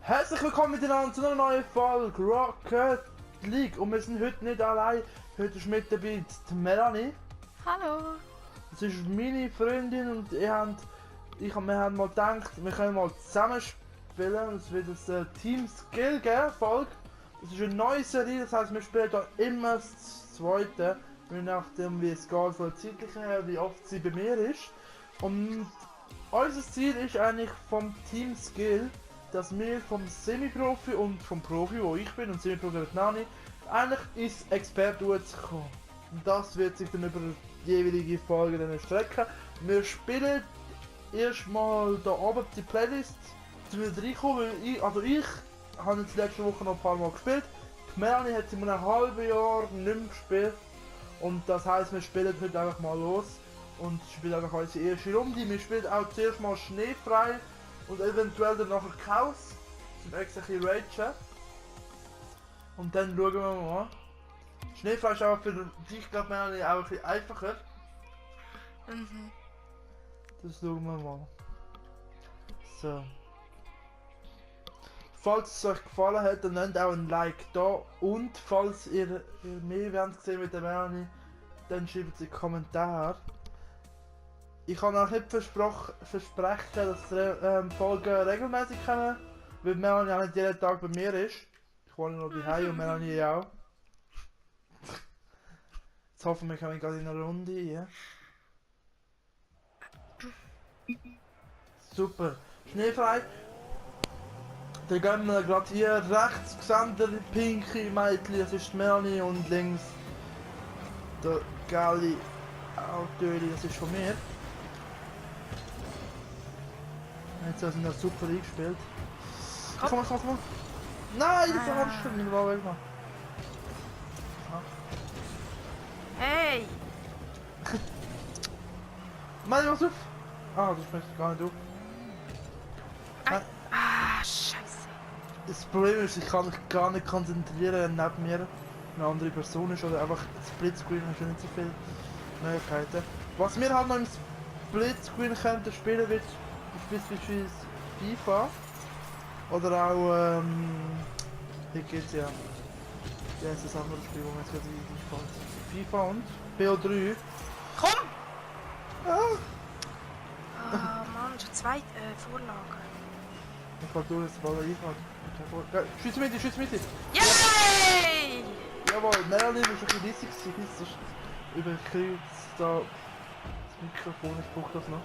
Herzlich willkommen miteinander zu einer neuen Folge Rocket League. Und wir sind heute nicht allein. Heute ist mit dabei die Melanie. Hallo. Das ist meine Freundin und wir haben mal gedacht, wir können mal zusammen spielen. Es wird ein Team Skill geben, Folge. Das ist eine neue Serie, das heisst wir spielen da immer das zweite. Je nachdem wie es geht von der zeitlichen her, wie oft sie bei mir ist. Und unser Ziel ist eigentlich vom Team Skill, dass wir vom Semi-Profi und vom Profi, wo ich bin, und Semi-Profi wird Nani, eigentlich ins Expert-Duo zu kommen. Und das wird sich dann über die jeweilige Folge dann erstrecken. Wir spielen erstmal da oben die Playlist zu mir reinkommen, weil ich habe jetzt letzte Woche noch ein paar Mal gespielt. Die Melanie hat in einem halben Jahr nicht mehr gespielt. Und das heisst, wir spielen heute einfach mal los. Und spielen einfach unsere erste Runde. Wir spielen auch zuerst mal schneefrei. Und eventuell dann nachher Chaos, zum extra ein ragen. Und dann schauen wir mal. Schneefrei ist auch für dich, glaube ich, auch ein bisschen einfacher. Mhm. Das schauen wir mal. So. Falls es euch gefallen hat, dann nehmt auch ein Like da. Und falls ihr mehr wollt sehen mit der Melanie, dann schreibt es in die Kommentare. Ich kann auch nicht versprechen, dass die Folgen regelmäßig kommen, weil Melanie auch nicht jeden Tag bei mir ist. Ich wohne noch daheim und Melanie auch. Jetzt hoffen wir, kommen gerade in eine Runde rein. Super. Schneefrei. Dann gehen wir gerade hier rechts gesehen, der pinke Mädchen, das ist die Melanie, und links der Gali Autöli, das ist von mir. Jetzt sind das super eingespielt. Komm. Nein, das war schon nicht wahr weg. Hey! Nein, was auf? Ah, das möchte ich gar nicht auf. Nein. Ah, scheiße. Das Problem ist, ich kann mich gar nicht konzentrieren, neben mir eine andere Person ist oder einfach Splitscreen, hast du nicht so viele Möglichkeiten. Was wir halt noch im Splitscreen könnten spielen wird, beispielsweise FIFA oder auch hier geht's ja. Ja, ist das andere Spiel, wo man jetzt gerade einfällt. FIFA und BO3. Komm! Ah! Ah, Mann, schon zwei Vorlagen. Ich fall durch, dass der Ball einfällt. Schütz mit dir! Yay! Jawohl, Melanie ist ein bisschen rissig, sonst überkreuzt da das Mikrofon, ich brauche das noch.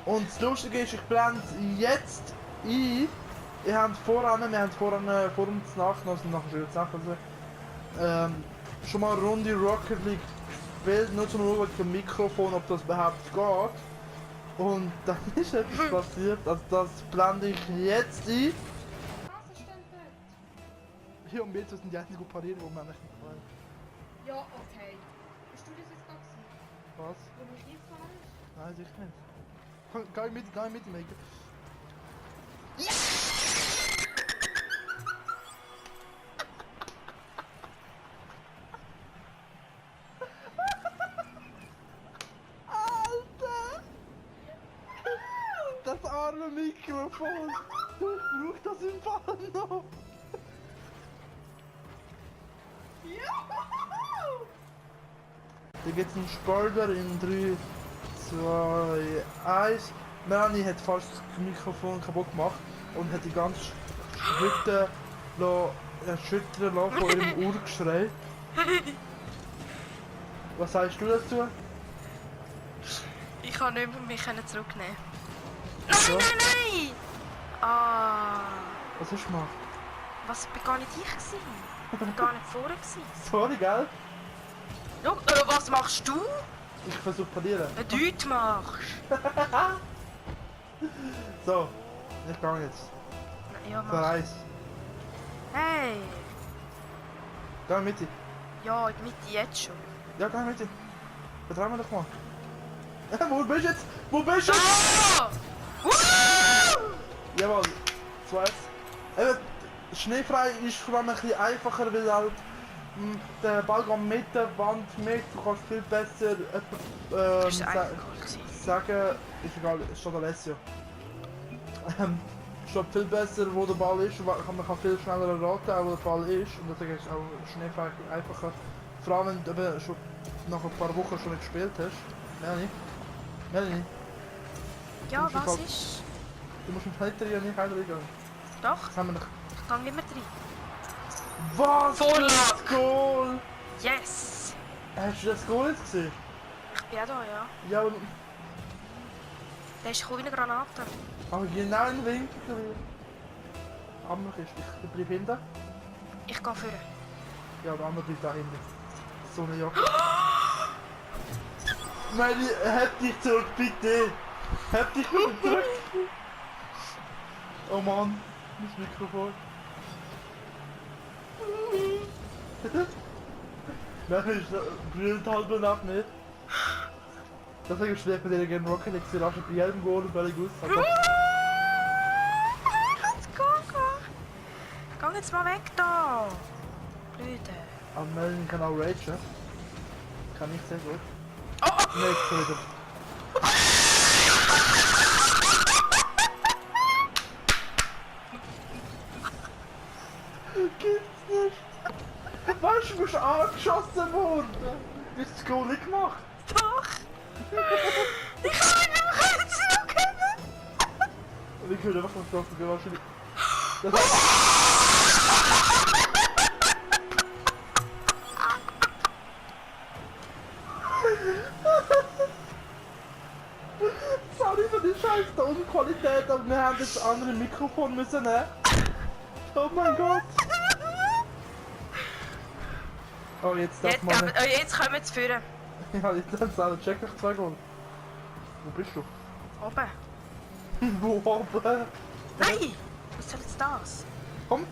Und das Lustige ist, ich blende jetzt ein. Wir haben vorhin vor uns Nacht, also nachher schon Nacht, also, schon mal eine Runde Rocket League gespielt, nur zum Schauen mit dem Mikrofon, ob das überhaupt geht. Und dann ist etwas passiert, also das blende ich jetzt ein. Hier und jetzt sind die einzigen parieren, die mir nicht gefallen. Ja, okay. Bist du das jetzt gerade gewesen? Was? Wo du nicht gefahren bist? Nein, sicher nicht. Geh mit, Mike. Alter! Das arme Mikrofon! Du brauchst das im Fall noch! Da gibt es einen Spoiler in 3, 2, 1. Melanie hat fast das Mikrofon kaputt gemacht und hat die ganze Hütte erschüttern lassen von ihrem Urgeschrei. Was sagst du dazu? Ich kann nicht mehr mich zurücknehmen. So. Nein! Ah. Was hast du gemacht? Was bin gar nicht ich gewesen? Ich bin gar nicht vorne gewesen. Sorry, gell? Schau, was machst du? Ich versuche parieren. Wenn du nichts machst. So, ich gehe jetzt. Ja, Für mach. eins. Hey! Geh mit dir. Ja, in die Mitte jetzt schon. Ja, geh mit dir. Vertrau mir doch mal. Wo bist du jetzt? Wo bist du? Ah! Jawohl, 2. Eben, schneefrei ist vor allem ein bisschen einfacher, weil halt der Ball geht mit der Wand mit, du kannst viel besser Das war einfach cool gewesen. sagen, ist egal, es steht Alessio. schon viel besser, wo der Ball ist. Man kann viel schneller erraten, auch wo der Ball ist. Und deswegen ist es auch Schneefall einfacher. Vor allem, wenn du eben schon nach ein paar Wochen schon nicht gespielt hast. Melanie. Ja, musst im was Fall- ist? Du musst im Flitter ja nicht reingehen. Doch, Das haben wir nicht. ich gehe immer drin. Was? Vorlage! Das Goal! Yes! Hast du das Goal jetzt gesehen? Ich bin auch da, ja. Ja, Der ist cool wie eine Granate. aber genau in den Winkel. Andere ist, ich bleib hinten. Ich gehe vorne. Ja, der andere bleibt da hinten. So eine Jacke. Meine, heb dich zurück, bitte! Heb dich wieder zurück! Oh Mann, das Mikrofon. Nein, ich brüllt halb nach nicht. Deswegen schlägt man dir gerne Rocket League, sie raschen bei jedem Goal und völlig aus. Also, Let's go! Geh jetzt mal weg da! Blöde. aber Melanie kann auch ragen. Kann ich sehr gut. Oh! Nächste wieder. Gibt's nicht! Weißt du, du bist angeschossen worden! Du hast das Goal nicht gemacht! Doch! Ich kann mich nicht mehr zurückkommen! Und ich würde einfach mal drauf gehen, wahrscheinlich. Das Sorry für die scheiß Tonqualität, aber wir haben jetzt andere Mikrofon müssen nehmen. Oh mein Gott! Oh, jetzt darf Jetzt, man nicht. jetzt kommen wir zu führen. Ja, jetzt haben sie alle check nach 2 Goal. Wo bist du? Oben. Wo oben? Nein! Was soll jetzt das? Komm!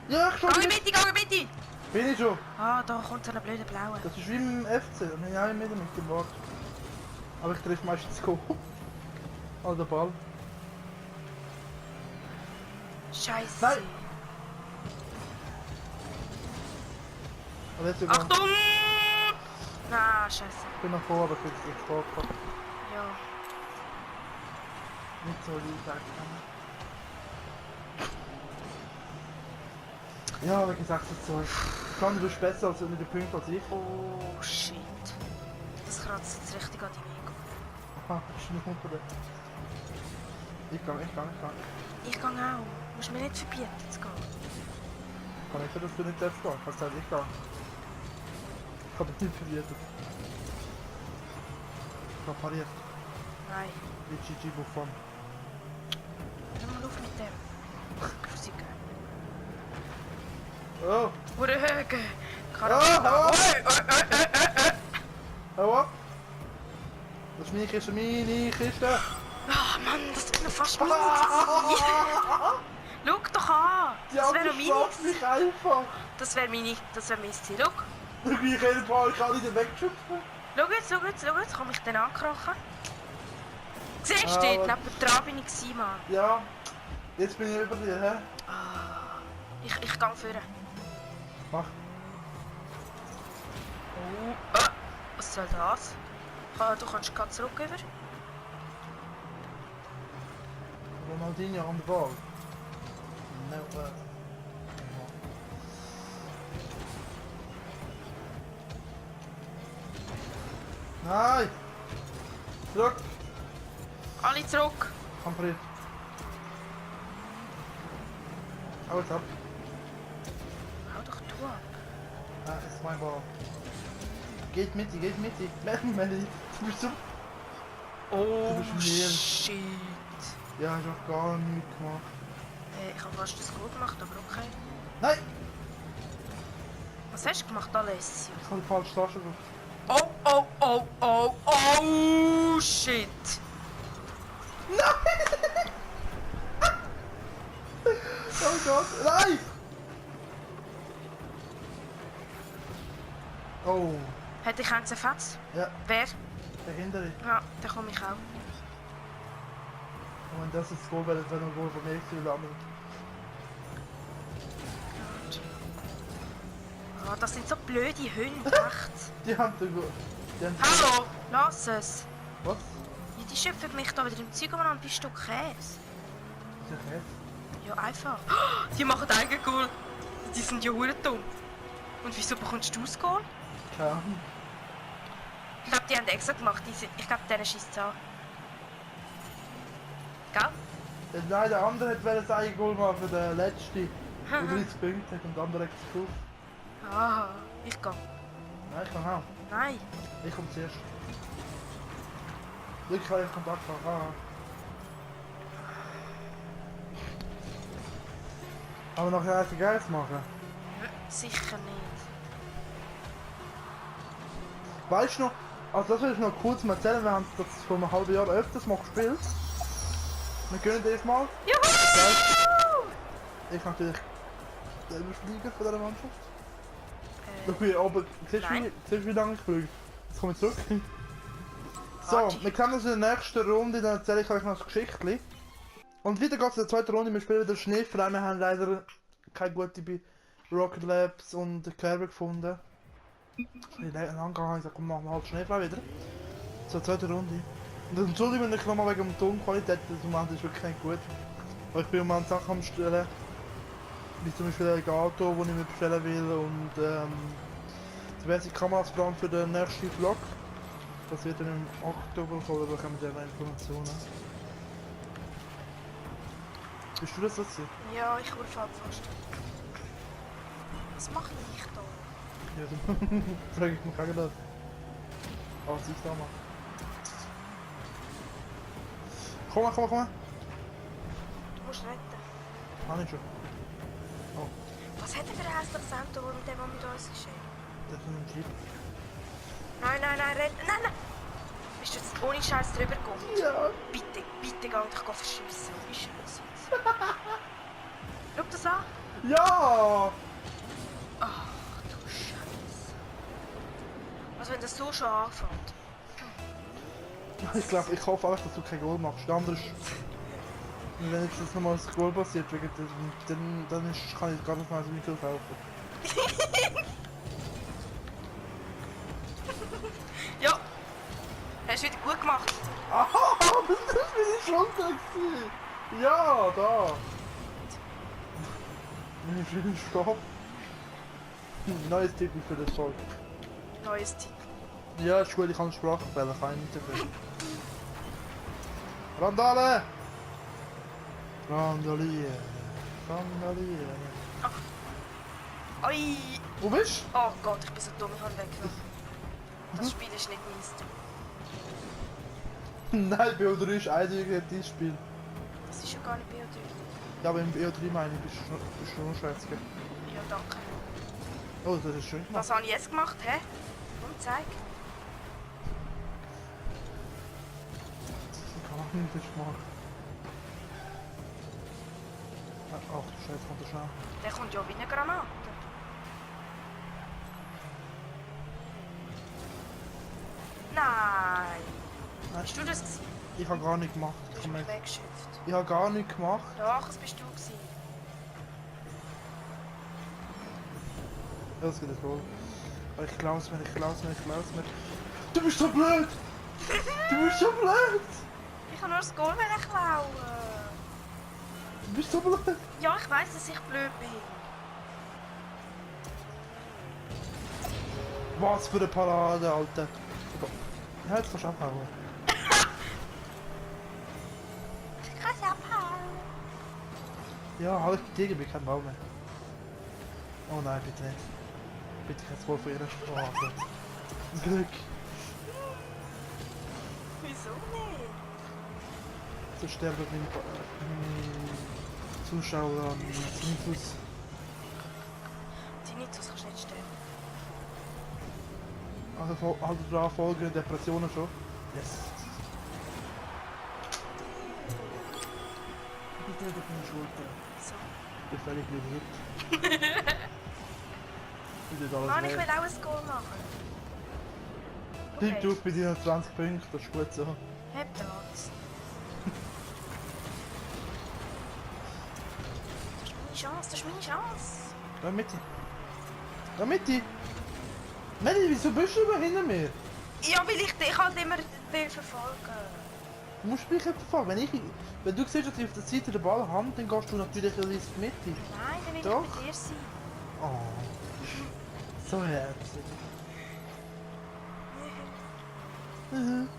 Ja, ich schon! Geh in die Mitte, geh in die Mitte! Bin ich schon! Ah, da kommt so eine blöde blaue. Das ist wie im FC, wir haben ja auch mit dem Wort. Aber ich treffe meistens Goal. Also der Ball. Scheiße. Nein. Und jetzt sogar. Achtung! Na, scheiße. Ich bin nach vorne, aber ich bin jetzt vor. Ja. Nicht so wie ich sagen kann. Ja, wie gesagt, so. Kann du bist besser als mit den Punkten als ich. Oh, shit. Das kratzt jetzt richtig an die Wege. Aha, Schnupper. Ich kann. Ich gehe auch. Du musst mir nicht verbieten zu gehen. Kann ich sagen, dass du nicht darfst gehen? Ich kann sagen, ich gehe. Ich habe dich nicht verwirrt. Ich habe pariert. Nein. Wie Gigi Buffon. Hör mal auf mit dem. Grusige. Oh! Hurenhöge. Oh, hau ab! Karabiner. Hau ab! Das ist meine Kiste, Ah, Mann, das ist mir fast meine gewesen. Schau doch an. Ja, Das wäre noch du meine. schlägst mich einfach! Das wäre mein Ziel. Schau. Ich kann den Ball gar nicht wegschubsen. Schau jetzt. Komm ich den ankrochen? Siehst du, Ah, neben dran bin ich gewesen, Mann. Ja, jetzt bin ich über dir, hä? Ich gehe führen. Mach. Oh. Was soll das? Du kannst gerade zurück über. Ronaldinho on the ball. No, Nein! Zurück! Alle zurück. Kamperiert. Hau jetzt ab. Hau doch du ab. Ah, ist mein Ball. Geht mit. Melanie, du bist so... Oh, Du bist mir. shit. Ja, ich hab gar nichts gemacht. Ich habe fast das gut gemacht, aber okay. Nein! Was hast du gemacht, Alessio? Ich habe die falsche Tasche drauf. Oh, shit. Oh Gott, nein! Oh, Hätte ich einen zerfetzt? ja, Wer? der hintere. Ja, dann komme ich auch. Und wenn das jetzt Goal wäre, das wäre noch ein Goal von mir gewesen, oder andere. Oh, das sind so blöde Hunde, echt. Die haben den Goal. Die haben Hallo, lass es. Was? Die schöpfen mich da wieder im Zeug an und bist du Käse? Ist ja Käse. Ja, einfach. Die machen eigenen Goal. Die sind ja hure dumm. Und wieso bekommst du das Goal? Keine Ahnung. Ich glaube, die haben extra gemacht. Ich glaube, denen schießt es an. Gell? Nein, der andere wollte das eigene Goal machen, der letzte. Der 30 Punkte hat und der andere hat es gekauft. Ah, ich gehe. Nein, ich kann auch. Nein. Ich komme zuerst. Ich kann in Kontakt haben. Aber nachher erst Geld machen. Sicher nicht. Weißt du noch, also das will ich noch kurz mal erzählen, wir haben das vor einem halben Jahr öfters mal gespielt. Wir gönnen das mal. Juhu! Ich natürlich der Überflieger von dieser Mannschaft. Schau hier oben, siehst du wie lange ich fliege? Jetzt komme ich zurück. So, Warte. wir kennen uns in der nächsten Runde, dann erzähle ich euch noch ein Geschichtchen. Und wieder geht es in der zweiten Runde, wir spielen wieder Schneefrei, wir haben leider keine gute bei Rocket Labs und Kerber gefunden. Ich bin lange gegangen, ich sage, komm, machen wir halt Schneefrei wieder. Zur zweiten Runde. Und dann entschuldigen wir mich nochmal wegen der Tonqualität, das Moment ist wirklich nicht gut. Aber ich bin im Moment Sachen am Stellen. Wie zum Beispiel ein Auto, das ich mir bestellen will und diverse Kameras planen für den nächsten Vlog. Das wird dann im Oktober kommen, da kommen dann Informationen. Bist du das jetzt? Ja, ich urfall fast. Was mache ich da? Ja, dann frage ich mich auch das. Was ich da mache. Komm mal, komm mal, komm mal. Du musst retten. Habe ich schon. Oh, Was hat er für ein hässliches Auto, mit dem wir mit uns geschehen? das ist ein Jeep. Nein, nein, nein, retten. Nein, nein! Bist du jetzt ohne Scheiß drüber gekommen? Ja. Bitte, bitte geh dich verschiessen. Wie schön das ist. Schau das an. Ja! Ach du Scheiße. Also wenn das so schon anfängt. Ich glaube, ich hoffe einfach, dass du kein Goal machst. Anders, wenn jetzt das nochmal das Goal passiert, wegen dann kann ich gar nicht mehr so viel kaufen. Ja. Hast du wieder gut gemacht. Aha, das ist meine Schulter gewesen. Ja, da. Mein schöner Stopp. Neues Titel für das Volk. Neues Team. Ja, ist gut, ich kann Sprachfehler, kann ich nicht dafür. Randale! Randalieren. Randalieren. Oi. Wo bist Oh Gott, ich bin so dumm, ich habe ihn weggenommen. Das Spiel ist nicht meins. du? Nein, BO3 ist eindeutig dein Spiel. Das ist ja gar nicht BO3. Ja, aber im BO3 meine ich, bist du noch schwätziger. Ja, danke. Oh, das ist schön gemacht. Was habe ich jetzt gemacht, hä? Und zeig. Gar nicht gemacht. Ach du Scheiße, kommt der schnell. Der kommt ja wie eine Granate. Nein. Nein, Bist du das gewesen? ich habe gar nicht gemacht. Du hast mich weggeschützt. Ich habe gar nicht gemacht. Doch, das bist du gewesen. Ja, das geht jetzt wohl. Aber ich klaus mir, ich klaus mir, ich klaus mir. Du bist so blöd! Du bist so blöd! Ich kann nur das Goal klauen. Du bist so blöd! Ja, ich weiss, dass ich blöd bin. Was für eine Parade, Alter! Ja, jetzt kannst du abhauen. Ich kann es abhauen. Ja, halt die Tiger, kein Bau mehr. Oh nein, bitte nicht. Bitte kein Goal von ihr. Oh Gott. Glück. Wieso nicht? So sterben meine Zuschauer an Tinnitus. Tinnitus kannst du nicht sterben. Also halt drauf folgen, Depressionen schon. Yes. Bitte nicht auf meine Schulter. So. Ich bin völlig berührt. Ich will alles Mann, ich will weg. auch ein Goal machen. Bleib du bei deinen 20 Punkten, das ist gut so. Hab das. Das ist meine Chance, das ist meine Chance. Da Mitte. Da Mitte. Melli, wieso bist du immer hinter mir? Ja, weil ich dich halt immer will verfolgen. Du musst mich nicht verfolgen. Wenn du siehst, dass ich auf der Seite den Ball habe, dann gehst du natürlich in die Mitte. Nein, dann will Doch. ich bei dir sein. Oh. So herzig. Mhm.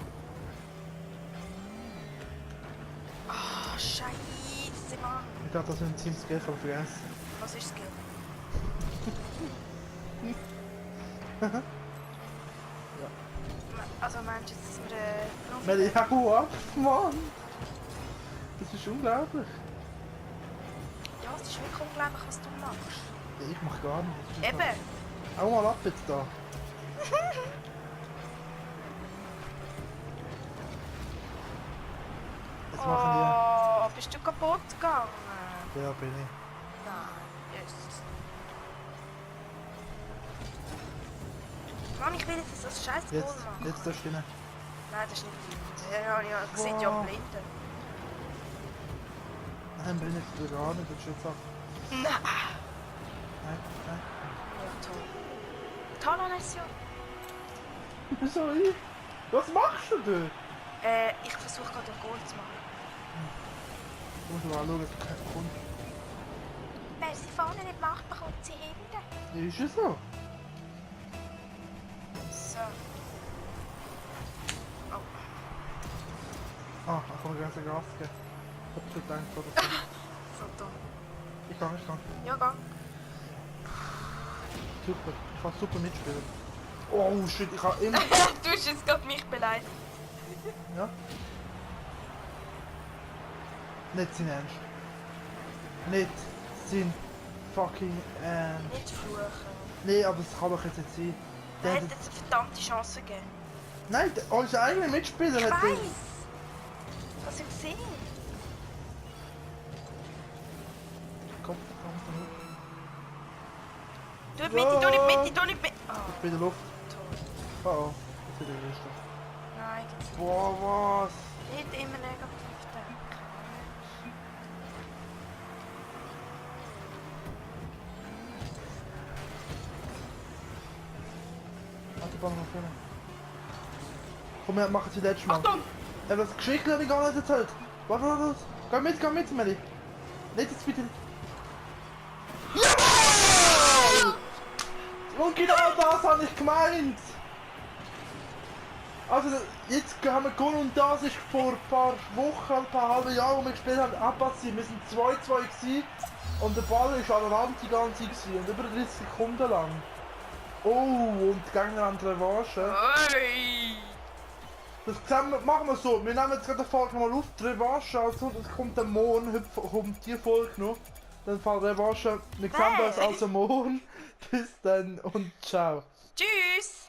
Oh, Scheiße, Mann. Ich dachte, das sind Teams Geld vergessen. Was ist Skill? Also meinst du jetzt, dass wir Melli, hau ab, Mann! Das ist unglaublich. Ja, es ist wirklich unglaublich, was du machst. Ja, ich mach gar nichts. Das ist Eben. Hau mal ab jetzt da. Jetzt machen Oh, bist du kaputt gegangen? die... Ja, bin ich. Nein, Jesus. Mann, ich will jetzt das scheiß Goal Jetzt, machen. jetzt darfst du rein. Nein, das ist nicht blind. Ja, ja, ich sehe ja Wow. blinden. Nein, bin ich gar nicht, das ist jetzt ab. Nein. Nein, nein. Ja, toll. Toll, Alessio. Wieso ich? Was machst du denn? Ich versuche gerade ein Goal zu machen. Du musst mal anschauen, dass du keinen kommt. Wer sie vorne nicht macht, bekommt sie hinten. Ist es so? So. Oh. Ah, ich kann mir ganz Gas geben. Ich hab schon gedacht, oder so. So dumm. Ich kann. Ja, geh. Super, ich kann super mitspielen. Oh shit, ich kann immer... Du hast jetzt gerade mich beleidigt. Ja? Nicht sein Ernst. Nicht sein fucking Ernst. Nicht fluchen. Nee, aber das kann doch jetzt nicht sein. Er Der hätte jetzt eine verdammte Chance gegeben. Nein, unser eigener Mitspieler Ich hat... weiss! Hast du gesehen? Komm, Du in die Mitte, du in die Mitte, du in die Mitte! Oh, ich bin in der Luft. toll. Oh, jetzt wieder Liste. Nein, gibt's nicht. Boah, was? Nicht immer negativ denken. Warte, Ball noch vorne. Komm, wir machen es letztes Mal. Achtung! Das Geschichte habe ich gar nicht erzählt. Warte, warte, warte. Geh mit, Melli. Nicht jetzt bitte. Ja! Und genau das habe ich gemeint. Also, jetzt haben wir gewonnen und das ist vor ein paar Wochen, ein paar halbe Jahre, wo wir gespielt haben, abpassiert. Wir sind 2-2 gewesen und der Ball ist an der Rand die ganze Zeit gewesen und über 30 Sekunden lang. Oh, und die Gegner haben die Revanche. Hey! Das machen wir so. Wir nehmen jetzt gerade die Folge nochmal auf. Die Revanche, also das kommt am Morgen. Heute kommt die Folge noch. Dann fällt die Revanche. Wir sehen uns also morgen. Bis dann und ciao. Tschüss!